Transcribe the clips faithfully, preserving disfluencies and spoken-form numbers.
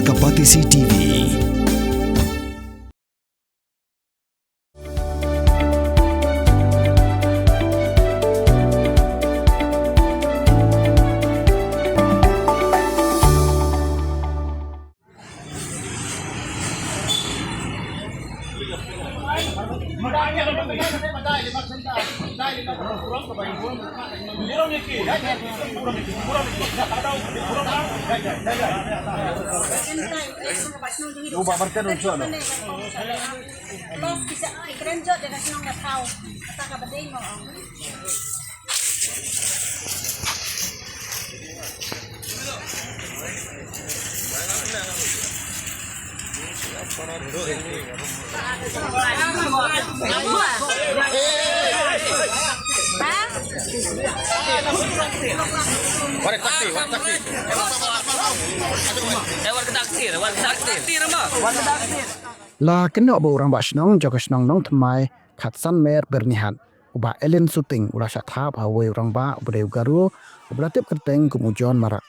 Ka Batesi T V. La kynnoh ba u rangbah shnong jong ka shnong Nongthymmai Khatsanmer Byrnihat, u Bah Ellen Suting, u la shah thap ha uwei u rangbah uba dei u Garo uba la tip kyrteng kum u John Marak.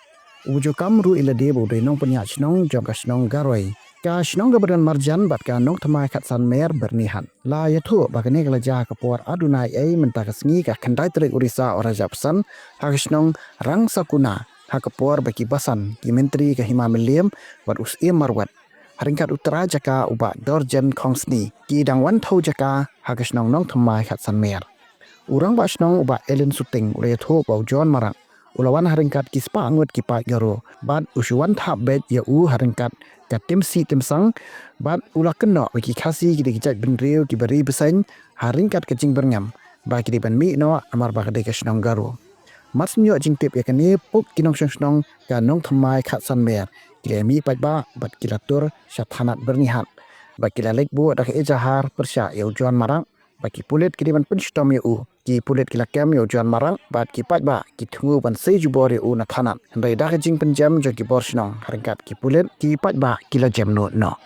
U ju kam ruh ïa lade ba u dei nongpynïaid shnong jong ka shnong Garoi. Ka shnong kaba don marjan bad ka Nongthymmai Khatsanmer Byrnihat la ïathuh ba kane ka la jia ha ka por ar dunai ei mynta ka sngi ka khyndai tarik u Risaw ar hajar arphew san ha ka shnong Rangsakuna, ha ka por ba ki basan, ki myntri ka Hima Mylliem bad u Syiem Marwet, ha ryngkat u trai jaka u Bah Dorjen Khongsni, ki dang wan thew jaka ha ka shnong Nongthymmai Khatsanmer. U rangbah shnong u Bah Ellen Suting u la ïathuh ba u John Marak u la wan ha ryngkat ki spah ngut ki paid Garo bad u shu wan thap beit ïa u ha ryngkat ka timsih timsang, bad u la kynnoh ba ki Khasi ki dei ki jait bynriew kiba ri bseiñ ha ryngkat ka jingbyrngem ba ki dei ban mih noh namar ba ka dei ka shnong Garo. Mar shu ïoh jingtip ïa kane, puk ki nongshong shnong ka Nongthymmai Khatsanmer ki la mih paidbah bad ki la tur sha thanat Byrnihat bad ki la leit buh da ka ejahar pyrshah ïa u John Marak. Ba ki pulit ki dei ban pynshitom ïa u. Ki pulit ki la kem ïa u John Marak bad ki paidbah ki thmu ban sei jubor ïa u na thanat. Hynrei da ka jingpynjem jong ki bor shnong ha ryngkat ki pulit, ki paidbah ki la jem nud noh.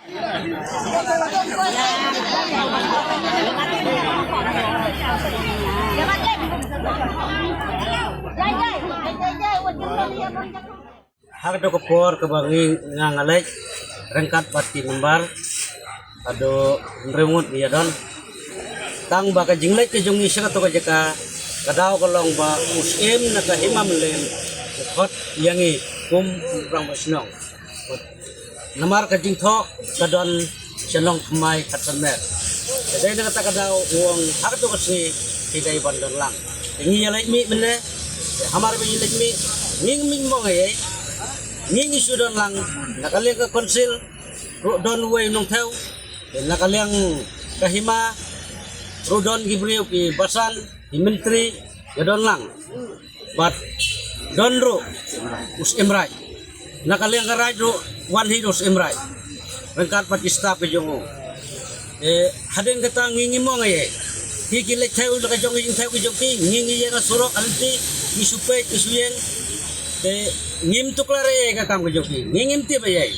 Ha kato ka por kaba ngi, nga nga leit ryngkat bad ki member, haduh hynriew ngut ngi ïa don. Tang ba ka jingleit ka jong ngi sha kato ka jaka, ka daw ka long ba u Syiem na ka Hima Mylliem u khot ïa ngi kum u rangbah shnong. Namar ka jingthoh ka don sha Nongthymmai Khatsanmer. Ka dei na kata ka daw u ong ha kato ka sngi ki dei ban don lang. Te ngi ïa leit mih mynne, te hamar ba ngi leit mih, ngi ngim mih mo ei ei. Ngi ngi shu don lang na ka liang ka council ruh don uwei u nongthew, te na ka liang ka Hima ruh don ki briew ki basan, ki myntri, ïa don lang. Bad don ruh u Syiem Raij. Na ka liang ka Raij ruh wan hi ruh u Syiem Raij ryngkat bad ki staff ka jong u. Eh, hadien kata ngi ngim ong ei ei. Ki ki leit thew la ka jong ki, jingthew ka jong ki, ngi ngi ïeng ha surok, ha lynti, ngi shu peit, ngi shu ïeng. Te ngim tuklar ei ei ka kam ka jong ki, ngi ngim tip ei ei.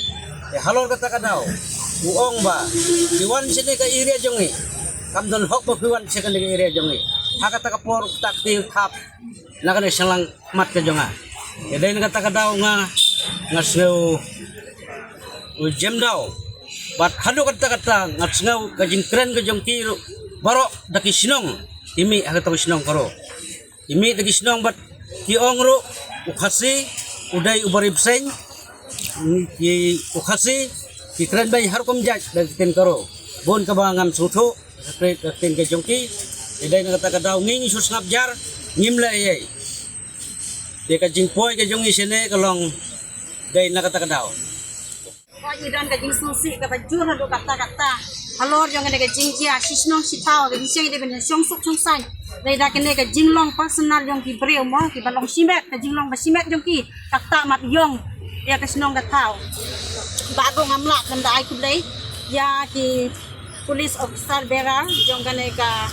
Te halor kata ka daw u ong ba phi wan shane ka area jong ngi, kam don hok ba phi wan sha kane ka area jong ngi. Ha kata ka por u kata kti u thap na kane ka shyllangmat ka jong nga. Te dei na kata ka daw nga, nga sngew u jem daw. Bad haduh katta katta nga sngew ka jingkren ka jong ki ruh baroh da ki shnong, ki mih ha kato ka shnong ka ruh. Ki mih da ki shnong bad ki ong ruh u Khasi u dei uba ri bseiñ. Ki, u Khasi ki kren beiñ ha rukom jait da ki ktien ka ruh. Bun kaba ngam sngewthuh ka ktien, ka ktien ka jong ki. Te dei na kata ka daw ngi ngi shu sngap jar, ngim leh ei ei. Te ka jingpoi ka jong ngi shane ka long dei na kata ka daw. Ko ngi don ka jingsngewsih kaba jur haduh katta katta halor jong kane ka jingjia shi shnong shi thaw, ka jingshong dei ban shong suk shong saiñ. Dei da kane ka jinglong personal jong ki briew mo, kiba long shimet, ka jinglong ba shimet jong ki, katta mat ïong ïa ka shnong ka thaw. Ba ko ngam lah ban da ai khublei ïa ki police officer bearer jong kane ka,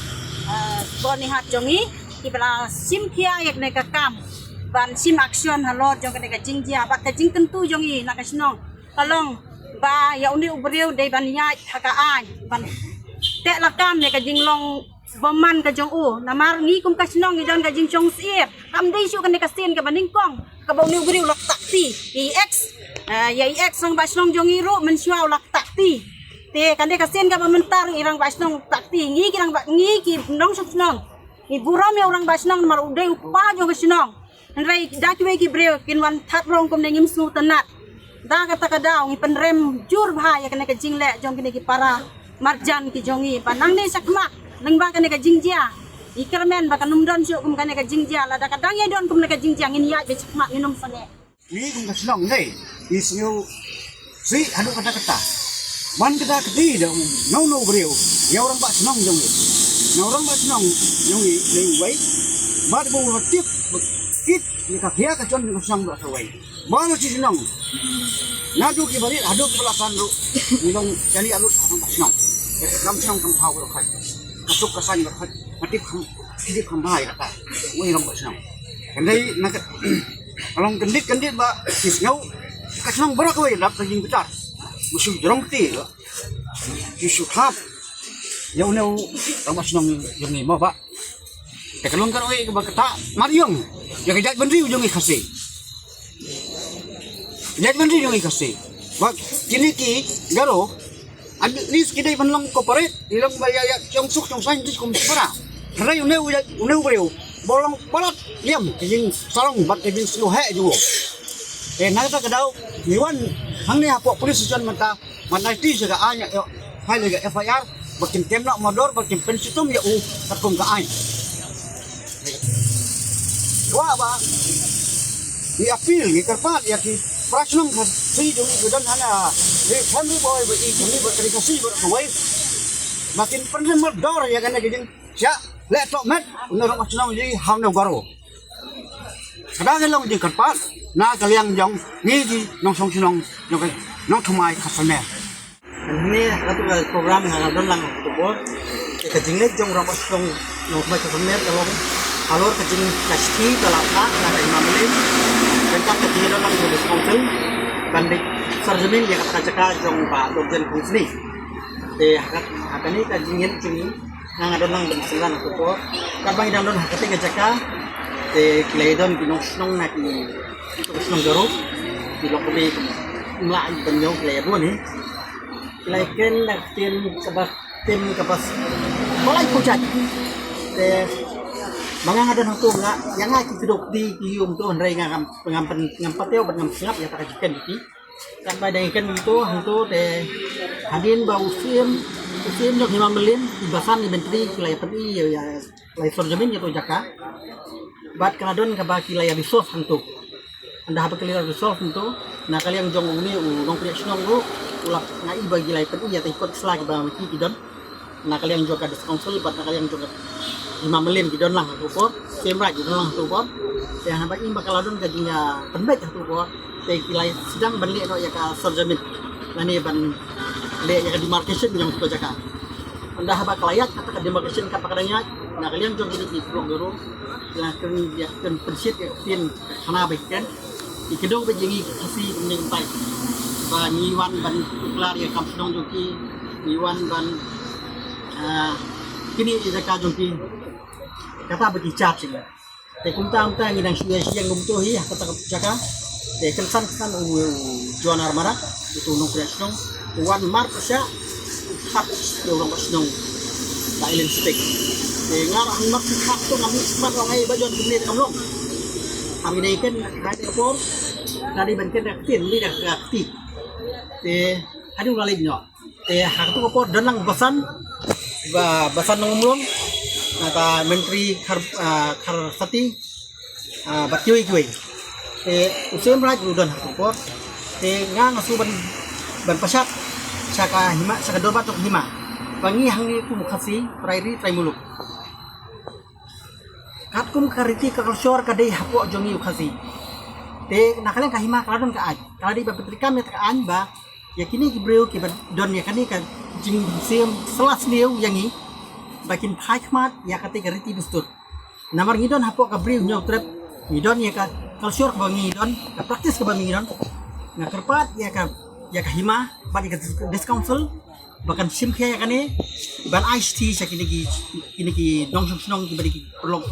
eh, Byrnihat jong ngi, kiba la shim khia ïa kane ka kam ban shim action halor jong kane ka jingjia bad ka jingkyntu jong ngi na ka shnong ka long ba ïa une u briew dei ban ïaid ha ka aiñ ban teh lakam ïa ka jinglong bymman ka jong u. Namar ngi kum ka shnong ngi don ka jingshong syier. Kam dei shuh kane ka sien kaba nyngkong kaba une u briew u la ktah kti ïa i ex Ah, ïa i ex rangbah shnong jong ngi ruh mynshuwa u la ktah kti. Te kane ka sien kaba mynta ruh i rangbah shnong u ktah kti. Ngi ki rangbah, ngi ki nongshong shnong, ngi burom ïa u rangbah shnong namar u dei u kpa jong ka shnong. Hynrei da kiwei ki briew kin wan thad rong kumne ngim sngewtynnat. Da kata ka daw ngi pynrem jur bha ïa kane ka jingleh jong kine ki para marjan ki jong ngi ba nangne shakhmat lyngba kane ka jingjia, ngi kyrmen ba kan ym don shuh kum kane ka jingjia. Lada ka dang ïa don kumne ka jingjia ngin ïaid beit shakhmat, ngin ym sangeh. Ngi kum ka shnong dei ngi sngewsih haduh katta katta. Man kata kti da u, na uno u briew ïa u rangbah shnong jong ngi, na u rangbah shnong jong ngi dei uwei. Bad ba u la tip ba kit ïa ka khia ka jon jong ka shnong ba kawei. Ba la shi shnong, naduh ki barit haduh ki ba la san ruh, ngi long jani alut ha rangbah shnong. Ïa ka kam shnong kam thaw baroh khoit, ka suk ka saiñ baroh khoit, ka tip kham, ka tip kham bha ïa kata. Uwei rangbah shnong. Hynrei na ka Ka long kyndit kyndit ba ki sngew ka shnong baroh kawei dap ka jingbitar. Ba shu jrong kti ba ki shu thap ïa une u rangbah shnong jong ngi mo ba. Te ka long kawei kaba kata mar ïong ïa ka jaitbynriew jong ngi Khasi. Ka jaitbynriew jong ngi Khasi ba kine ki Garo, at least ki dei ban long cooperate, ki long ba ïa, ïa, shong suk shong saiñ, ki kum para. Hynrei une u, une u briew ba long palat liam ka jingsarong bad ka jingsngewheh jong u. Te na kata ka daw ngi wan hangne hapoh police station mynta, ban aiti sha ka aiñ, ïa, file ïa ka F I R ba kin kem noh mardor, ba kin pynshitom ïa u katkum ka aiñ. Kwah ba ngi appeal, ngi kyrpad ïa ki para shnong Khasi jong ngi ba don hana, ri family boy ba i jong ngi ba ka ri Khasi ba kawei, ba kin pynrem mardor ïa kane ka jingshah leh tohmet une u rangbah shnong jong ngi ha une u Garo. Ka dang long jingkyrpad na ka liang jong ngi ki nongshong shnong jong ka Nongthymmai Khasamer. Hangne ha katu ka program nga nga don lang ha katu ka por. Te ka jingleit jong u rangbah shnong Nongthymmai Khasamer ka long halor ka jing, ka shithi ka la phah na ka Hima Mylliem ryngkat ka jingdon lang jong ka District Council ban leit sar jamin ïa kata ka jaka jong Bah Dorjen Khungsni. Te ha ka, ha kane ka jingngeit jong ngi, nga nga don lang ban ïaseng ha katu ka por. Katba ngi dang don ha kata ka jaka, te ki la ïadon ki nongshnong na ki, ki nongshnong Garo, ki long kumne, ym lah ban ïoh, ki la ïabun hi. Ki la ïakren na ka ktien kaba, ktien kaba, ba la ïa pynjah. Te ma nga nga don hangto, nga, ïa nga ki kdew kti ki ïa um to, hynrei nga ngam, ngam pyn, ngam pat ïoh bad ngam sngap ïa kata ka jingkren ki. Katba dang ïakren kumto hangto te hadien ba u Siem, u Siem jong Hima Mylliem, i Basan, i Myntri ki la ïa pyni ïa, ïa, la ïa sor jamin ïa katu ka jaka. Bad ka la don kaba ki la ïa resolve hangto. Ynda haba ki la ïa resolve hangto, na ka liang jong une u nongpynïaid shnong ruh u la, nga i ba ki la ïa pyni ïa kita ki kot ki sla kiba ma ki ki don. Na ka liang jong ka District Council bad na ka liang jong ka Hima Mylliem ki don lang ha katu ka por, Siem Raij ki don lang ha katu ka por. Te haba i ba ka la don ka jingïapynbeit ha katu ka por, te ki la sdang ban leh noh ïa ka sor jamin lane ban leh ïa ka demarcation jong katu ka jaka. Ynda haba ka la ïaid kata ka demarcation katba ka dang ïaid, na ka liang jong kine ki paralok Garo ki la kren, ïa kren pynshit ïa ka ktien ka khana ba ki kren. Ki kdew beit ïa ngi ki Khasi kumne kumtai ba ngi wan ban declare ïa ka kam shnong jong ki, ngi wan ban, ah, kine ïa ka jaka jong ki. Kata ba ki charge ïa ngi. Te kumta kumta ngi dang shu ïa shu ïeng kumto hi ha kata ka jaka. Te kynsan kynsan u, u John Armara, uto u nongpynïaid shnong, u wan marpyrshah, u thap ïa u rangbah shnong ba Eileen Speke. Te nga ruh hangmat shu thap to ngam mih smat ruh nga i ba John kumne te kam long. Haba ngi dang ïakren ha kane ka por, ka dei ban kren da ka ktien, ym da ka kti. Te hadien u la leit noh. Te ha katu ka por don lang Basan, ba, Basan Nongmlong, nangta Myntri Khar, ah, Kharsati, ah, bad kiwei kiwei. Te u Siem Raij ruh u don ha katu ka por. Te nga nga shu ban, ban pynshad sha ka hima, sha ka dorbar jong ka hima. Ba ngi hangne kum u Khasi, trai ri trai muluk. Katkum ka riti ka culture ka dei hapoh jong ngi u Khasi. Te na ka liang ka hima ka la don ka aiñ, ka la dei ban pyntreikam ïa ka aiñ ba ïa kine ki briew kiba don ïa kane ka jingshem sla sniew ïa ngi, ba kin phai khmat ïa kata ka riti dustur. Namar ngi don hapoh ka Bri u Hynñiewtrep, ngi don ïa ka culture kaba ngi don, ka practice kaba ngi don. Nga kyrpad ïa ka, ïa ka hima bad ïa ka District Council ba kan shim khia ïa kane, ban ai shithi sha kine ki, kine ki nongshong shnong kiba dei ki paralok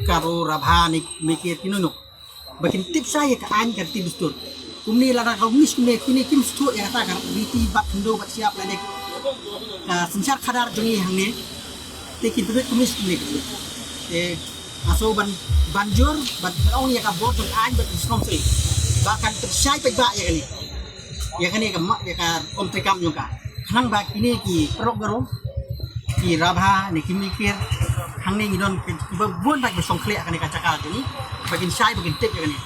Garo, Rabha ne Mekir, kino kino, ba kin tip shai ïa ka aiñ ka riti dustur. Kumne lada ka communist kumne, kine kim sngewthuh ïa kata ka riti bad khyndew bad shyiap lane ka synshar khadar jong ngi hangne. Te ki pynbeit communist kumne. Te nga sngew ban, ban jur bad ban ong ïa ka bor jong ka aiñ bad ka council ba kan pynshai paidbah ïa kane, ïa kane ka ma, ïa ka rukom treikam jong ka. Khnang ba kine ki paralok Garo, ki Rabha ne ki Mikir, hangne ngi don ki, ki ba bun ba ki ba shong khlieh ha kane ka jaka jong ngi, ba kin shai ba kin tip ïa kane.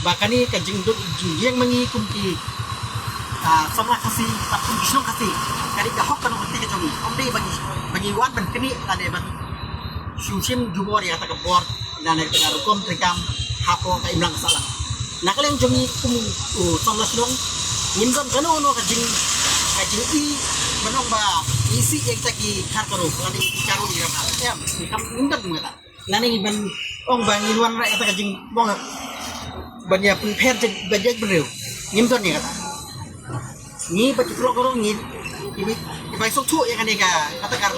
Ba kane ka jingduk jingïeng ma ngi kum ki, ah, samla Khasi bad kum ki shnong Khasi, ka dei ka hok ka nongkynti ka jong ngi. Ym dei ba ngi, ba ngi wan ban knieh lane ban shu shim jubor ïa kata ka bor lane kata ka rukom treikam hapoh ka imlang ka sahlang. Na ka liang jong ngi kum u samla shnong, ngim don kano kano ka jing, ka jingi ban ong ba ngi isih ïa kita ki khar Garo lane ki Garo ïa ka, em, ngim don kum kata. Lane ngi ban ong ba ngi wan rah ïa kata ka jingbong ban ïa pynpher jait, ban jait briew. Ngim don ïa kata. Ngi ba ki paralok Garo ngi, ngi ba, ngi ba sngewthuh ïa kane ka, kata ka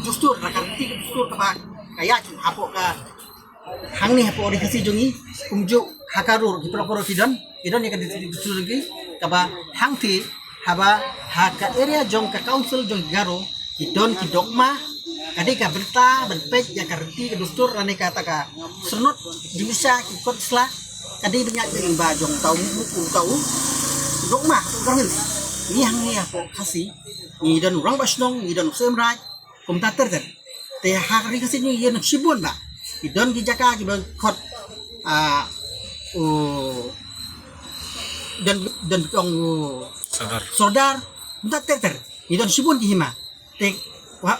dustur, ka riti ka dustur kaba ka ïaid hapoh ka hangne hapoh ri Khasi jong ngi, kumjuh ha Garo, ki paralok Garo ki don, ki don ïa ka dustur jong ki, kaba hangtei haba ha ka area jong ka council jong ki Garo, ki don ki dogma, ka dei ka bynta ban peit ïa ka riti ka dustur lane kata ka syrnod jingshisha ki kot sla, ka dei ban ïaid bad ba jong uta u, uta u dogma, uta u Garo Hills. Ngi hangne hapoh Khasi ngi don u rangbah shnong, ngi don u Siem Raij, kumta ter ter. Te ha ri Khasi ngi ïa nang shibun ba ki don ki jaka kiba khot, ah, u don, don ki ong u Sordar. Sordar, kumta ter ter. Ngi don shibun ki hima. Te wa,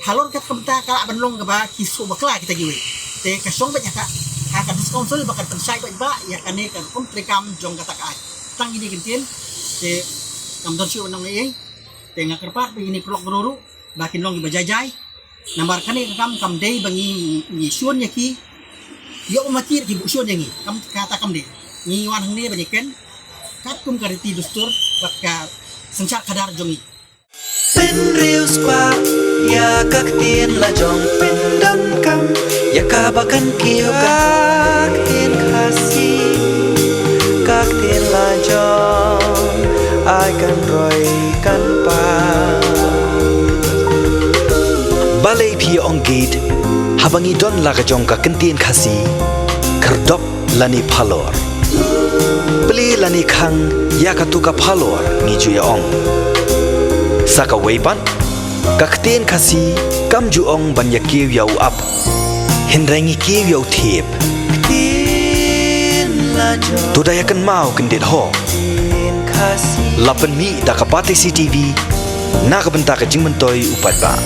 halor kat kumta ka lah ban long kaba ki shu bakla kita kiwei. Te ka shong bad ïa ka, ha ka District Council ba kan pynshai bad ba ïa kane ka rukom treikam jong kata ka aiñ. Tang kine ki ktien, te kam don shuh ban ong ei ei. Te nga kyrpad ba kine ki paralok Garo ruh ba kin long kiba jai jai. Namar kane ka kam kam dei ba ngi, ngi shun ïa ki, ïoh ma ki ki buh shun ïa ngi. Kam kata kam dei. Ngi wan hangne ban ïakren katkum ka riti dustur bad ka synshar khadar jong ngi. Pynriew spah ïa ka ktien la jong, pyndonkam ïa kaba kan kiew ka ktien Khasi, ka ktien la jong, ai kan roi kan pang. Balei phi ong gate haba ngi don la ka jong ka ktien Khasi, khyrdop lane phalor? Plie lane khang ïa katu ka phalor ngi ju ïa ong. Sa kawei pat, ka ktien Khasi kam ju ong ban ïa kiew ïa u ap, hynrei ngi kiew ïa u thiep. To da ïa kynmaw kyndit ho. La pynmih da ka Batesi TV na ka bynta ka jingmyntoi u paidbah.